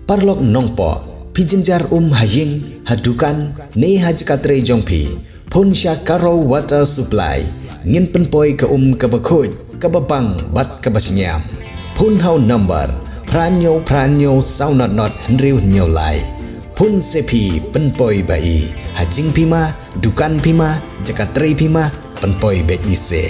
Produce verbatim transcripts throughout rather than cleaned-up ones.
Paralok nongpoh, phi jynjar um ha ïing, ha dukan, ne ha jaka trei jong phi. Phone sha Karo Water Supply. Ngin pynpoi ka um kaba khuid, kaba bang, bad kaba shngiam. Phone ha u number phra hynñiew phra hynñiew saw not not hynriew hynñiew lai. Phone se phi pynpoi ba i. Ha jingphi ma, dukan phi ma, jaka trei phi ma, pynpoi beit i se.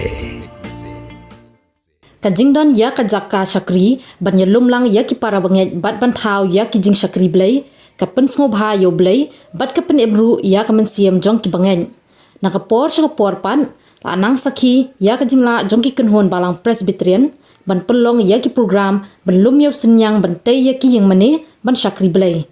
Ka jingdon ïa ka jaka shakri ban ïalum lang ïa ki para bangeit bad ban thaw ïa ki jingshakri Blei, ka pynsngewbha ïa U Blei bad ka pynim ruh ïa ka mynsiem jong ki bangeit. Na ka por sha ka por pat, la nang sakhi ïa ka jinglah jong ki kynhun Balang Presbyterian ban pynlong ïa ki program ban lum ïa u synñiang ban tei ïa ki ïingmane ban shakri Blei.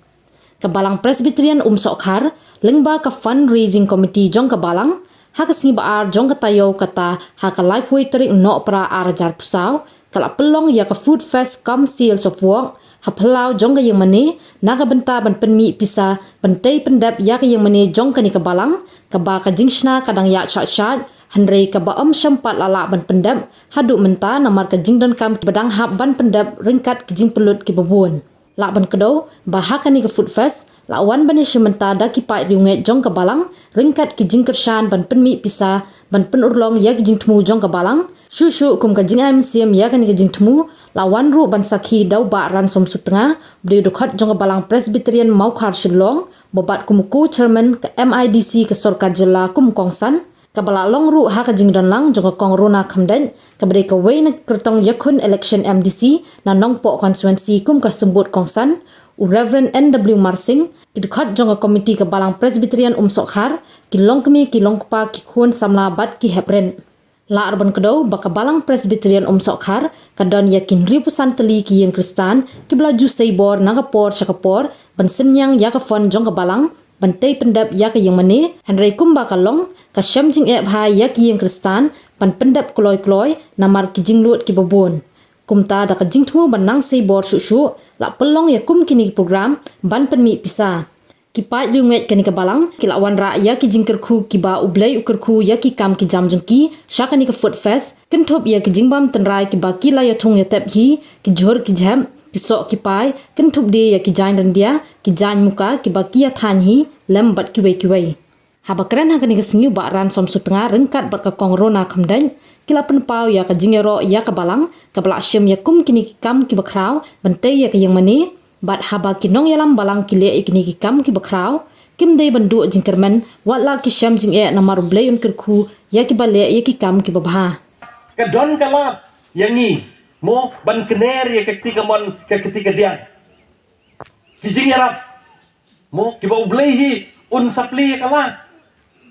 Ka Balang Presbyterian Umsohkhar lyngba ka Fundraising Committee jong ka Balang, ha ka sngi ba ar jong ka taïew kata, ha ka laiphew tarik Nohprah ar hajar arphew saw, ka la pynlong ïa ka Food Fest cum Sales of Wok ha phyllaw jong ka ïingmane, na ka bynta ban pynmih pisa ban tei pyndep ïa ka ïingmane jong kane ka Balang, kaba ka jingshna ka dang ïaid shah shah, hynrei kaba ym shym pat la lah ban pyndep haduh mynta namar ka jingdonkam kiba dang hap ban pyndep ryngkat ki jingpynlut kiba bun. Lah ban kdew ba ha kane ka Food Fest la wan ban ïashim bynta da ki paid riewngeit jong ka Balang ryngkat ki jingkyrshan ban pynmih pisa ban pynurlong ïa ki jingthmu jong ka Balang. Shuh shuh kum ka jingai mynsiem ïa kane ka jingthmu, la wan ruh ban sakhi da u Bah Ransom Sutnga, u dei u dkhot jong ka Balang Presbyterian Mawkhar Shillong, ba bad kum u co-chairman ka M I D C ka sorkar jylla kum u kongsan, kaba la long ruh ha ka jingdon lang jong ka Kong Rona Khymdeit, kaba dei kawei na ki kyrtong ïakhun election M D C na Nongpoh constituency kum ka symbud kongsan, u Reverend N W Marsing, ki dkhot jong ka komiti ka Balang Presbyterian Umsohkhar, ki longkmie ki longkpa, ki khun samla bad ki heprit. Lah ruh ban kdew ba ka Balang Presbyterian Umsohkhar ka don ïa ki hynriewphew san tylli ki ïing Khristan kiba la ju sei bor na ka por sha ka por ban synñiang ïa ka fund jong ka Balang ban tei pyndep ïa ka ïingmane, hynrei kumba ka long, ka shem jingeh bha ïa ki ïing Khristan ban pyndep kloi kloi namar ki jinglut kiba bun. Kumta da ka jingthmu ban nang sei bor shuh shuh, la pynlong ïa kum kine ki program ban pynmih pisa. Ki paid riewngeit kane ka Balang ki la wanrah ïa ki jingkyrkhu kiba U Blei u kyrkhu ïa ki kam ki jam jong ki sha kane ka Food Fest, kynthup ïa ki jingbam tynrai kiba ki la ïathung ïatep hi, ki jhur ki jhep, ki soh ki pai, kynthup de ïa ki jaiñ ryndia, ki jaiñ muka kiba ki ïathain hi, lem bad kiwei kiwei. Haba kren ha kane ka sngi u Bah Ransom Sutnga ryngkat bad ka Kong Rona Khymdeit, ki la pynpaw ïa ka jingïaroh ïa ka Balang kaba la shim ïa kum kine ki kam kiba khraw ban tei ïa ka ïingmane, bad haba ki nongïalam Balang ki leh ïa kine ki kam kiba khraw, kim dei ban duh jingkyrmen, wat la ki shem jingeh namar U Blei un kyrkhu ïa kiba leh ïa ki kam kiba bha. Ka don ka lad ïa ngi, mo, ban kner ïa ka kti kamon, ka kti kadiang. Ki jingïarap, mo, kiba U Blei hi un supply ïa ka lad.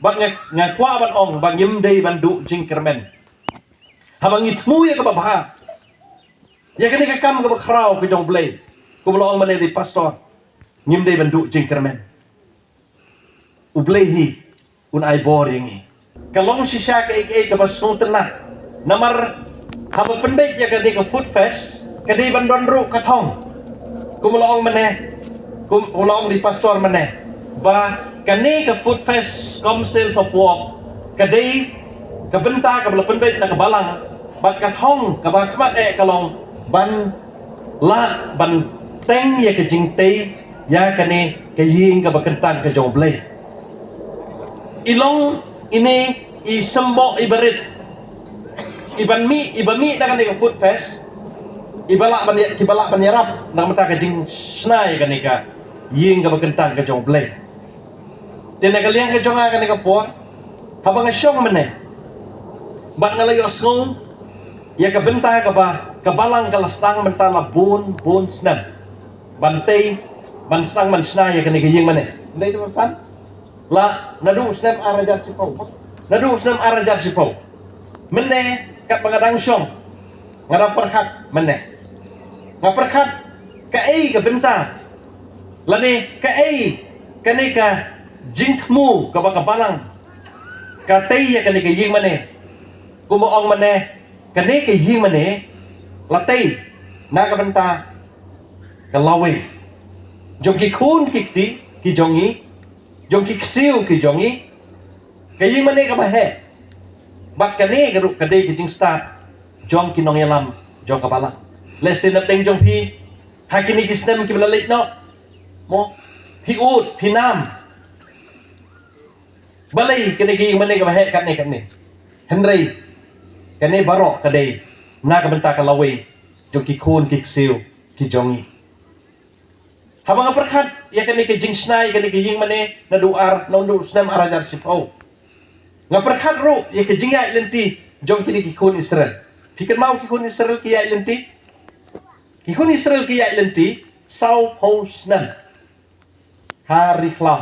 Bad nga, nga kwah ban ong ba ngim dei ban duh jingkyrmen haba ngi thmu ïa kaba bha, ïa kane ka kam kaba khraw ka jong U Blei. Kumba la ong mynne da i pastor, ngim dei ban duh jingkyrmen. U Blei hi un ai bor ïa ngi. Ka long shisha kaei kaei kaba sngewtynnat. Namar haba pynbeit ïa kane ka Food Fest, ka dei ban don ruh ka thong. Kumba la ong mynne, kumba la ong da i pastor mynne, ba kane ka Food Fest cum Sales of Wok ka dei ka bynta kaba la pynbeit da ka Balang, bad ka thong kaba khmat eh ka long ban lah ban teng ïa ka jingtei ïa kane ka ïing kaba kyntang ka jong U Blei. I long ine i symboh iba rit, iban mih, iba mih na kane ka Food Fest, iba lah ban ïa, kiba lah ban ïarap na ka bynta ka jingshna ïa kane ka ïing kaba kyntang ka jong U Blei. Te na ka liang ka jong nga kane ka por, haba nga shong mynne, bad nga la ïohsngew ïa ka bynta kaba ka Balang ka la sdang mynta la bun bun snem ban tei, ban sdang ban shna ïa kane ka ïingmane. Ym dei tang san, la naduh u snem ar hajar shiphew, naduh u snem ar hajar shiphew. Mynne katba nga dang shong, nga dang pyrkhat mynne, nga pyrkhat kaei ka bynta, lane kaei kane ka jingthmu kaba ka Balang ka tei ïa kane ka ïingmane. Kumba ong mynne, kane ka ïingmane la tei na ka bynta ka lawei jong ki khun ki kti ki jong ngi, jong ki ksiew ki jong ngi. Ka ïingmane kaba heh, bad kane ka ruh ka dei ka jingstad jong ki nongïalam jong ka Balang. Lehse na pdeng jong phi, ha kine ki snem kiba la leit noh, Mo, phi ud, phi nam. Balei kane ka ïing mane kaba heh katne katne. Hynrei kane baroh ka dei na ka bynta ka lawei jong ki khun ki ksiew ki jong ngi. Haba nga pyrkhat ïa kane ka jingshna ïa kane ka ïing mane naduh ar, naduh u snem ar hajar shiphew, nga pyrkhat ruh ïa ka jingïaid lynti jong kine ki khun Israel. Phi kynmaw ki khun Israel ki ïaid lynti? Ki khun Israel ki ïaid lynti sawphew snem ha ri khlaw.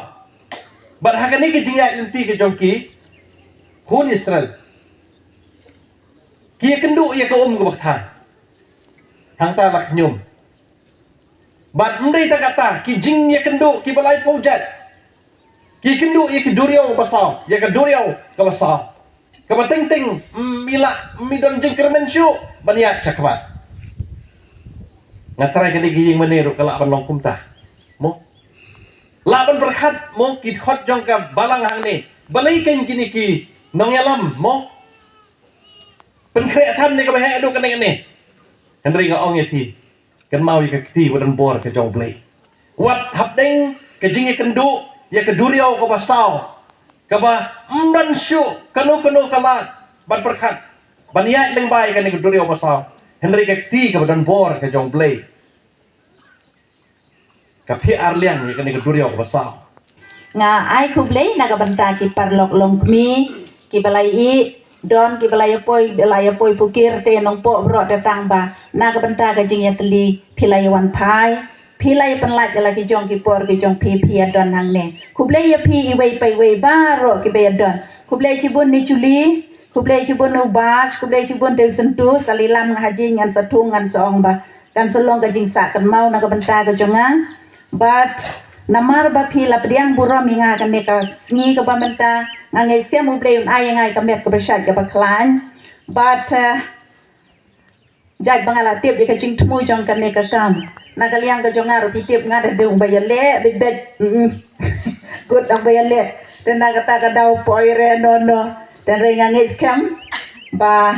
Bad ha kane ka jingïaid lynti ka jong ki khun Israel, ki ïakynduh ïa ka um kaba kthang. Hangta la khñium. Bad ym dei tang katta, ki jingïakynduh kiba laiphew jait. Ki kynduh ïa ki duriaw basaw, ïa ka duriaw kaba saw. Kaba teng teng, mm, ym i lah, mm, ym i don jingkyrmen shuh ban ïaid shakhmat. Nga tharai kane ka ïing mane ruh ka lah ban long kumta. Mo? Lah ban pyrkhat mo ki dkhot jong ka balang hangne. Balei kein kine ki nongïalam mo? Pynkhreh than ne kaba heh haduh kane kane. Hynrei nga ong ïa phi, kynmaw ïa ka kti ba don bor ka jong U Blei. Wat hapdeng ka jingïakynduh ïa ka duriaw kaba saw, kaba ym don shuh kano kano ka lad ban pyrkhat ban ïaid lyngba ïa kane ka duriaw ba saw. Hynrei ka kti kaba don bor ka jong U Blei ka pyrshah liang ïa kane ka duriaw kaba saw. Nga ai khublei na ka bynta ki paralok longkmie kiba la ïohi, don kiba la ïapoi, ba la ïapoi pukir te nongpoh baroh te tang ba na ka bynta ka jingïatylli phi la ïawan phai, phi la ïapynlait ïa la ki jong ki por ki jong phi, phi ïadon hangne. Khublei ïa phi iwei pa iwei baroh kiba ïadon. Khublei shibun ne Chuli, khublei shibun u Bas, khublei shibun te u Sentu, sa lilam nga ha jing ngan sa thung ngan sa ong ba kan sa long ka jingsah kynmaw na ka bynta ka jong nga. Bad namar ba phi la pdiang burom ïa nga kane ka sngi kaba mynta, nga ngeit skhem U Blei un ai ïa nga ïa ka met kaba shait kaba khlaiñ. Bad, eh, jait ba nga la tip ïa ka jingthmu jong kane ka kam. Na ka liang ka jong nga ruh phi tip nga da dei u ba ïaleh bit bit. Mm. Kut u ba ïaleh. Te na kata ka daw poi re no no. Te re nga ngeit skhem ba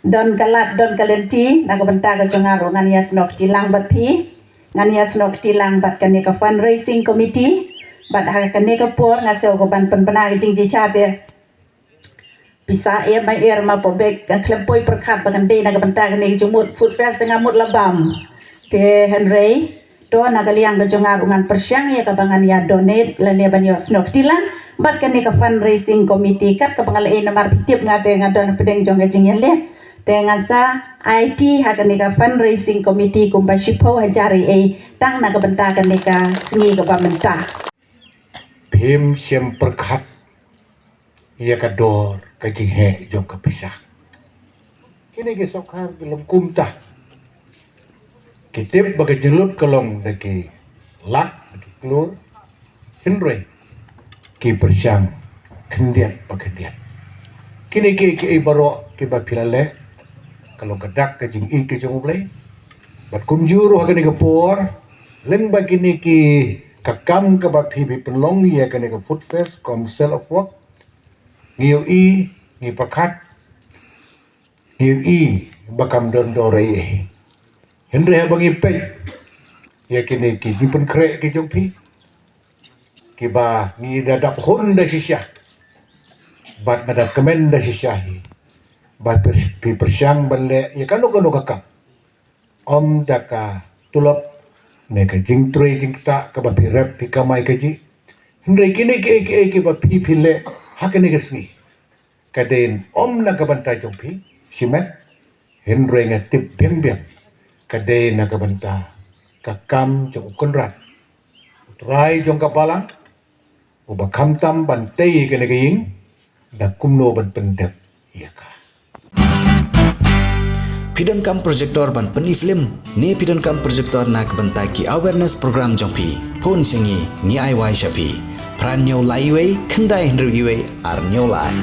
don ka lad, don ka lynti, na ka bynta ka jong nga ruh ngan ïasnoh kti lang bad phi. Ngan ïasnoh kti lang bad kane ka fundraising committee. Bad ha kane ka por nga sngew ka ban pynbna ka jingjia te. Pisa em ai er ma po bek ka khlem poi pyrkhat ba kan dei na ka bynta kane ka jingmut Food Fest nga mut la bam. Te hynrei to na ka liang ka jong nga ruh ngan pyrshang ïa kaba ngan ïa donate lane ban ïasnoh kti lang bad kane ka fundraising committee kat kaba nga la ai namar phi tip nga te nga don pdeng jong ka jingïaleh. Te ngan sa ai ti ha kane ka fundraising committee kumba shiphew hajar ei ei tang na ka bynta kane ka sngi kaba mynta. Phim shym pyrkhat ïa ka dor ka jingheh jong ka pisa. Kine ki sorkar ki long kumta. Ki tip ba ka jinglut ka long da ki lak, da ki klur. Hynrei ki pyrshang khyndiat pa khyndiat. Kine ki, ki ei baroh kiba phi la leh ka long ka dak ka jingïeit ka jong U Blei. Bad kumjuh ruh ha kane ka por, lyngba kine ki ka kam kaba phi, phi pynlong ïa kane ka Food Fest kum Cell of Work, ngi ïohi, ngi pyrkhat, ngi ïohi ba kam don dor ei ei. Hynrei haba ngi peit ïa kine ki jingpynkhreh ki jong phi, kiba ngi da dap hun da shisha bad nga da kmen da shisha hi ba phi, phi pyrshang ban leh ïa kano kano ka kam. Ym da ka tulop ne ka jingtrei jingktah kaba phi rep phi kamai kajih. Hynrei kine kiei kiei kiba phi, phi leh ha kane ka sngi, ka dei ym na ka bynta jong phi shimet. Hynrei nga tip biang biang ka dei na ka bynta ka kam jong U Kynrad, U Trai jong ka balang, uba khamtam ban tei kane ka ïing da kumno ban pyndep ïa ka. Phi donkam projector ban pyni film ne phi donkam projector na ka bynta ki awareness program jong phi? Phone sha ngi, ngi ai wai sha phi. Phra hynñiew lai wei, khyndai hynriew wei, ar hynñiew lai.